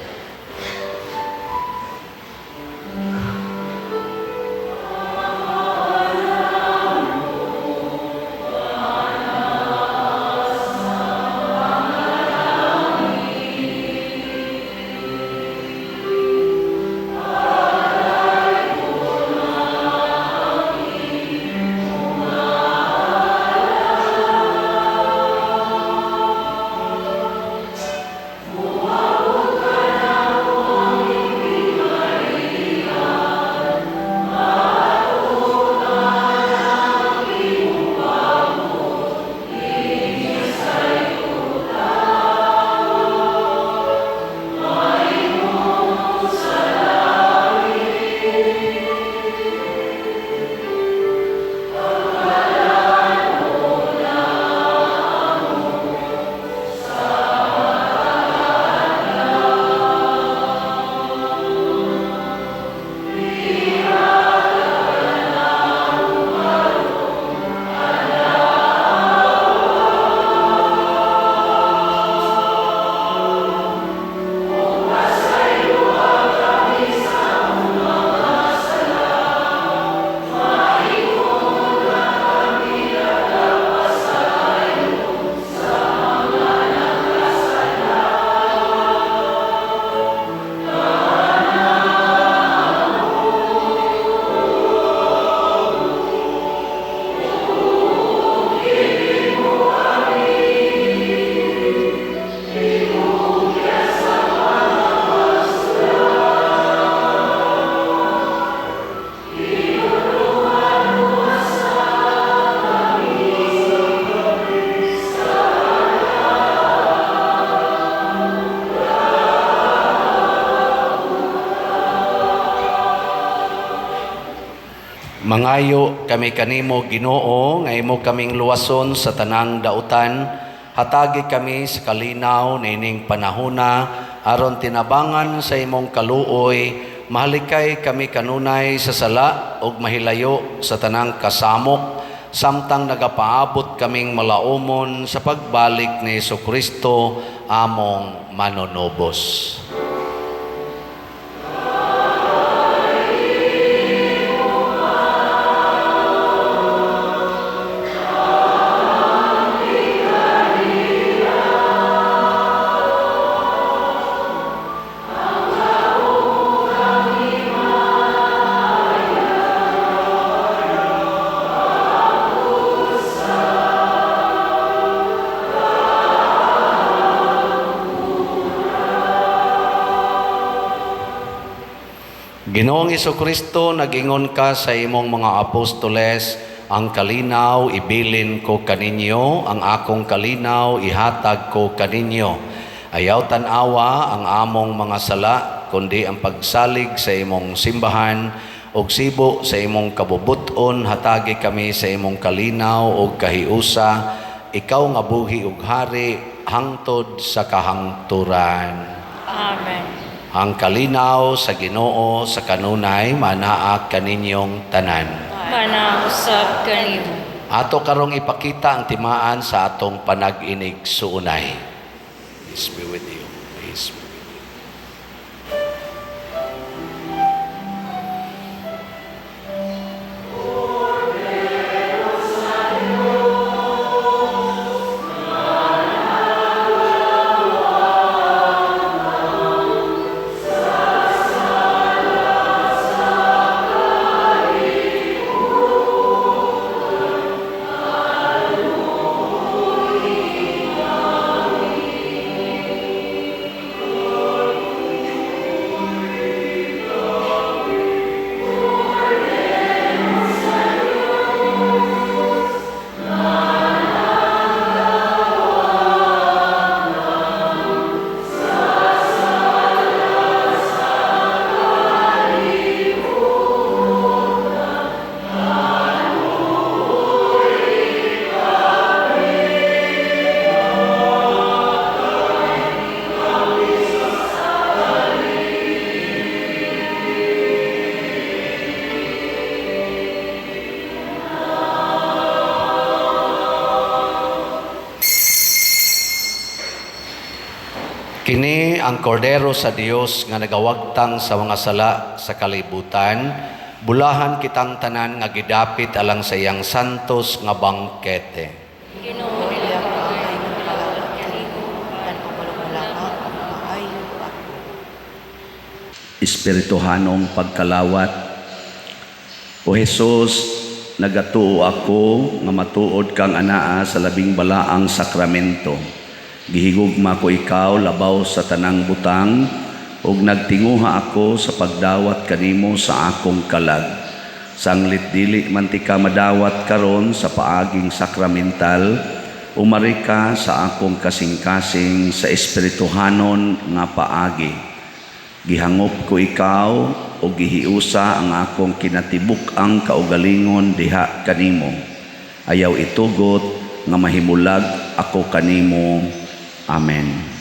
Mangayo kami kanimo, Ginoo, nga imo kaming luwason sa tanang dautan. Hatagi kami sa kalinaw niining panahona aron tinabangan sa imong kaluoy mahalikay kami kanunay sa sala ug mahilayo sa tanang kasamok samtang nagapaabot kaming malaumon sa pagbalik ni Kristo among manunubos. Ginoong Kristo, nagingon ka sa imong mga apostoles, "Ang kalinaw ibilin ko kaninyo, ang akong kalinaw ihatag ko kaninyo." Ayaw tan-awa ang among mga sala, kundi ang pagsalig sa imong simbahan, ug sibo sa imong kabubuton, hatagi kami sa imong kalinaw ug kahiusa, ikaw nga buhi ug hari hangtod sa kahangturan. Amen. Ang kalinaw sa Ginoo sa kanunay manaa kaninyong tanan. Manaa usab kanimo. Ato karong ipakita ang timaan sa atong panag-inigsuonay. Peace be with you. Peace be with you. Kini ang kordero sa Dios nga nagawagtang sa mga sala sa kalibutan. Bulahan kitang tanan nga gidapit alang sa iyang santos nga bangkete. Ginoo, Dili ako angay nga makalawat kanimo, apan pamalong lamang ang maayo ako. Espirituhanong pagkalawat. O Jesus, nagatuo ako nga matuod kang anaa sa labing balaang sakramento. Gihigugma ko ikaw labaw sa tanang butang ug nagtinguha ako sa pagdawat kanimo sa akong kalag. Sanglit dili man tika madawat karon sa paaging sakramental, umari ka sa akong kasing-kasing sa espirituhanon nga paagi. Gihangop ko ikaw o gihiusa ang akong kinatibuk-ang kaugalingon diha kanimo. Ayaw itugot nga mahimulag ako kanimo. Amen.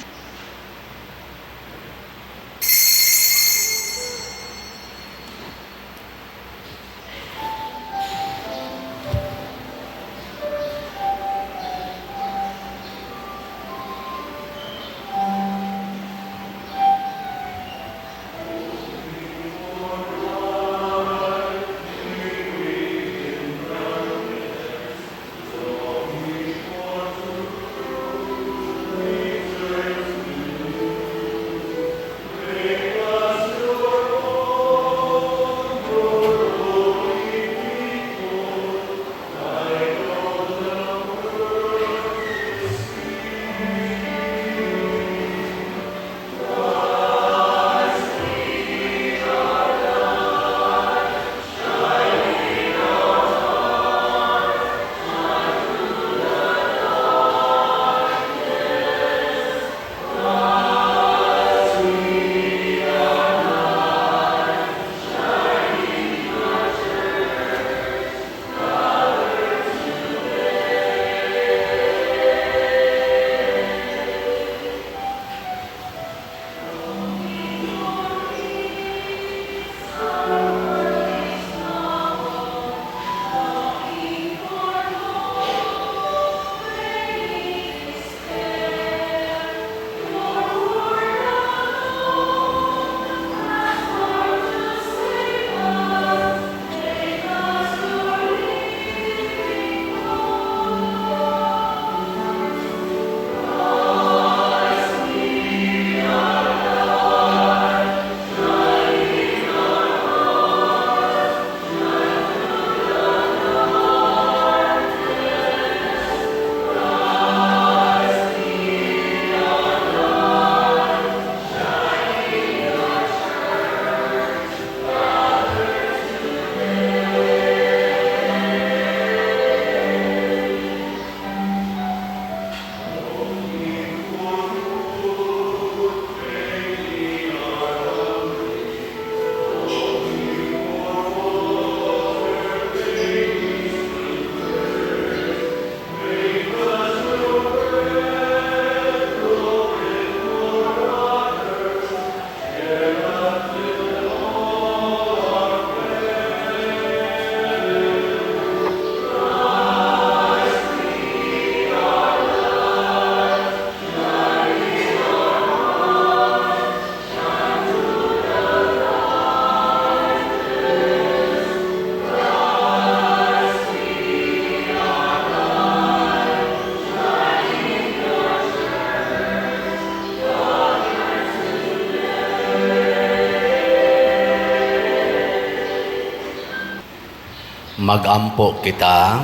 Magampo kita.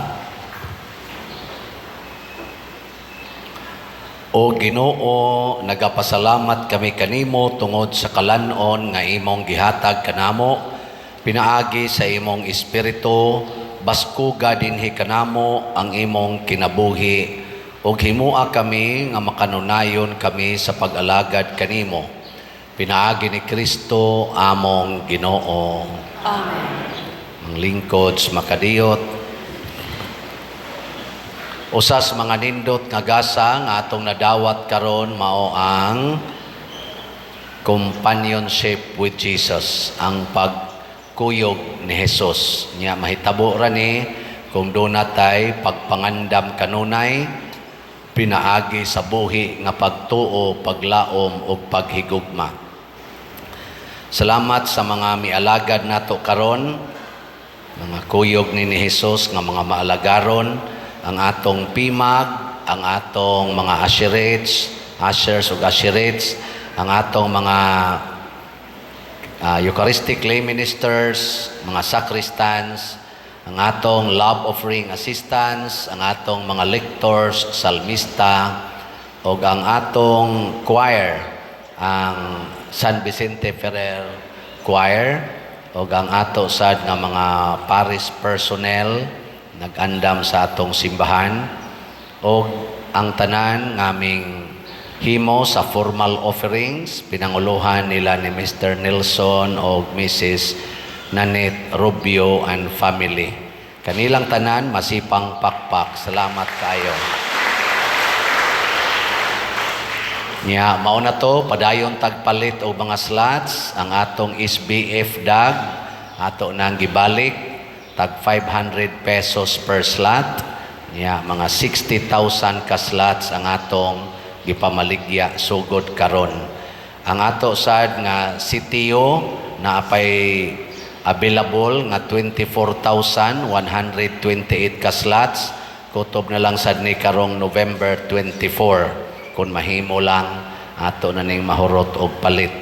O Ginoo, nagapasalamat kami kanimo tungod sa kalan-on nga imong gihatag kanamo pinaagi sa imong espiritu. Baskuga dinhi kanamo ang imong kinabuhi ug himoa kami nga makanunayon kami sa pag-alagad kanimo pinaagi ni Kristo among Ginoo. Amen. Ang lingkod sa makadiyot. Usas mga nindot nga gasa nga atong nadawat karon mao ang companionship with Jesus, ang pagkuyog ni Jesus. Nya mahitabo ra ni kung duna tay pagpangandam kanunay pinaagi sa buhi nga pagtuo, paglaom ug paghigugma. Salamat sa mga mialagad nato karon, mga kuyog ni Jesus nga mga maalagaron, ang atong pimag, ang atong mga usherates, ushers ug usherates, ang atong mga Eucharistic lay ministers, mga sacristans, ang atong love offering assistants, ang atong mga lectors, salmista, ug ang atong choir, ang San Vicente Ferrer Choir, ug ang ato sad nga mga parish personnel nag-andam sa atong simbahan, ug ang tanan ngaming himo sa formal offerings pinanguluhan nila ni Mr. Nelson ug Mrs. Nanette Rubio and family. Kanilang tanan masipang pakpak. Salamat kayo. Nya mao na to, padayon tagpalit og mga slots. Ang atong SBF dag ato nang gibalik tag 500 pesos per slot. Nya mga 60,000 ka slots ang atong gipamaligya sugod karon. Ang ato sad nga CTO naapay available nga 24,128 ka slots, kutob na lang sad ni karong November 24 kung mahimo lang ato na ning mahurot og palit.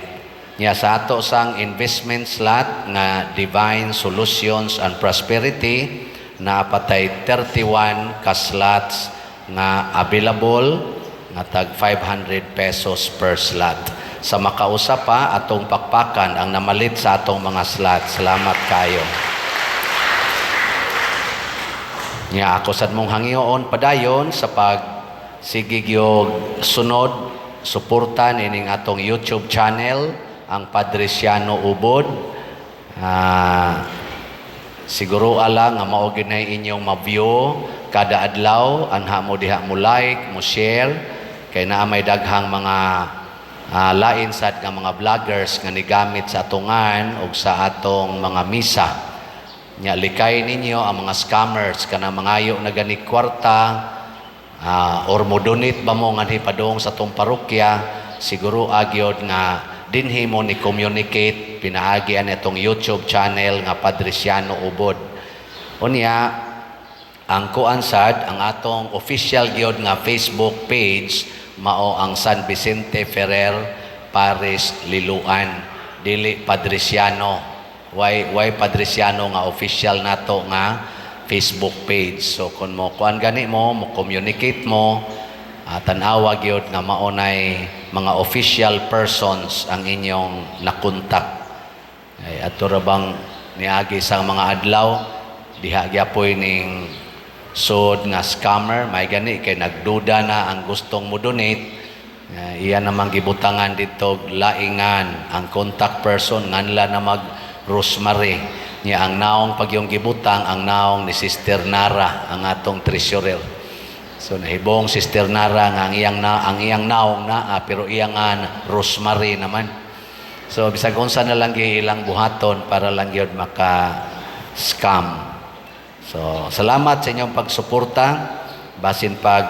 Nya sa ato sang investment slot nga Divine Solutions and Prosperity naapatay 31 ka slots nga available nga tag 500 pesos per slot. Sa makausa pa atong pakpakan ang namalit sa atong mga slot. Salamat kayo. Nya ako sad mong hangyoon padayon sa pag sige gyud sunod suporta nining atong YouTube channel ang Padriciano Ubod. Siguro ala nga mao gyud nay inyong ma-view kada adlaw, anha mo diha mo like, mo share kay naa may daghang mga lain sad nga mga vloggers nga nigamit sa atungan ug sa atong mga misa. Nya likay ninyo ang mga scammers kana mangayo na gani kwarta or mo donate ba mo nganhi padung sa atong parokya, siguro agyod nga dinhi mo ni communicate pinaagi ani atong YouTube channel nga Padriciano Ubod. Unya ang kuan sad ang atong official gyud nga Facebook page mao ang San Vicente Ferrer Parish Liloan, dili Padriciano. Why Padriciano nga official nato nga Facebook page. So kung mo kuan gani mo, mo communicate mo, tan-awa gyud nga mao nay mga official persons ang inyong nakontak. Ay ato ra bang niagi sa mga adlaw diha gyapoy ning sud nga scammer, may gani kay nagduda na ang gustong mo donate. Iya namang gibutangan dito laingan ang contact person nganla na mag Rosemary. Nya ang naong pag yung gibutang ang naong ni Sister Nara ang atong treasurer. So nahibong Sister Nara nga ang iyang naong naa pero iyang an Rosemary naman. So bisag unsa na lang gyud ilang buhaton para lang gyud maka scam. So salamat sa inyong pagsuporta basin pag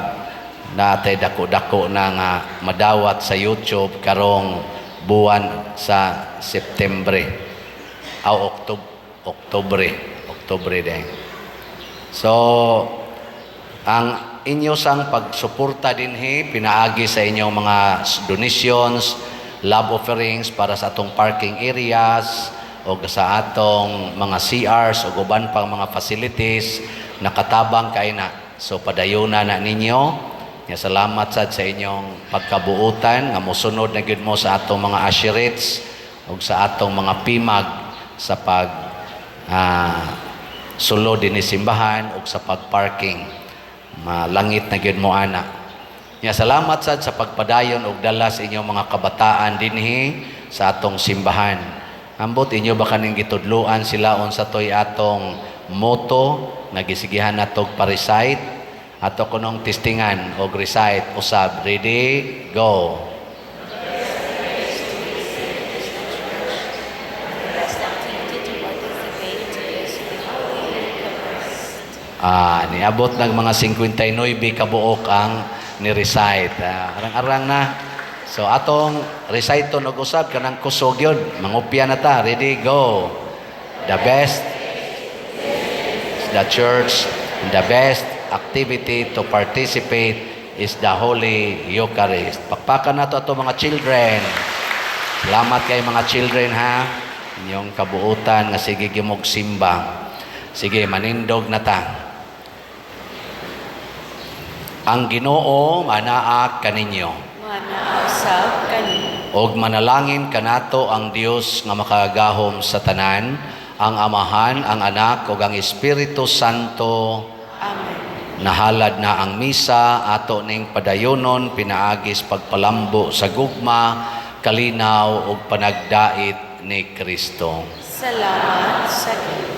natay dako-dako na nga madawat sa YouTube karong buwan sa Septembre. Aw Oktubre din. So ang inyo sang pagsuporta dinhi pinaagi sa inyong mga donations, love offerings para sa atong parking areas, o sa atong mga CRs o uban pang mga facilities, nakatabang kay na. So padayuna na ninyo. Nga salamat sad sa inyong pagkabuutan nga mosunod na gyud mo sa atong mga usherettes ug sa atong mga PMAG sa pag sulod dinhi simbahan ug sa pagparking. Malangit na gyud mo ana. Nya salamat sad sa pagpadayon og dala sa inyong mga kabataan dinhi sa atong simbahan. Ambot inyo ba kaning gitudluan sila unsa toy atong motto nga gisigihan natog pa-recite? Ato kunong testingan og recite usab. Ready? Go. Best activity to participate is the Holy Eucharist. Niabot ng mga 59 kabuok ang ni-recite. Arang-arang na. So atong recite og usab kanang kusog yun. Mangupya na ta. Ready? Go. The best the church, the best activity to participate is the Holy Eucharist. Pakpakan nato ato mga children. Salamat kay mga children, ha. Inyong kabuutan nga sige gimog simba. Sige, manindog na ta. Ang Ginoo manaa kaninyo. Manaa usab kanimo. Og manalangin kanato ang Dios nga makagagahom sa tanan, ang Amahan, ang Anak ug ang Espiritu Santo. Amen. Nahalad na ang misa, ato ning padayonon pinaagis pagpalambo sa gugma, kalinaw ug panagdait ni Kristo. Salamat sa Dios.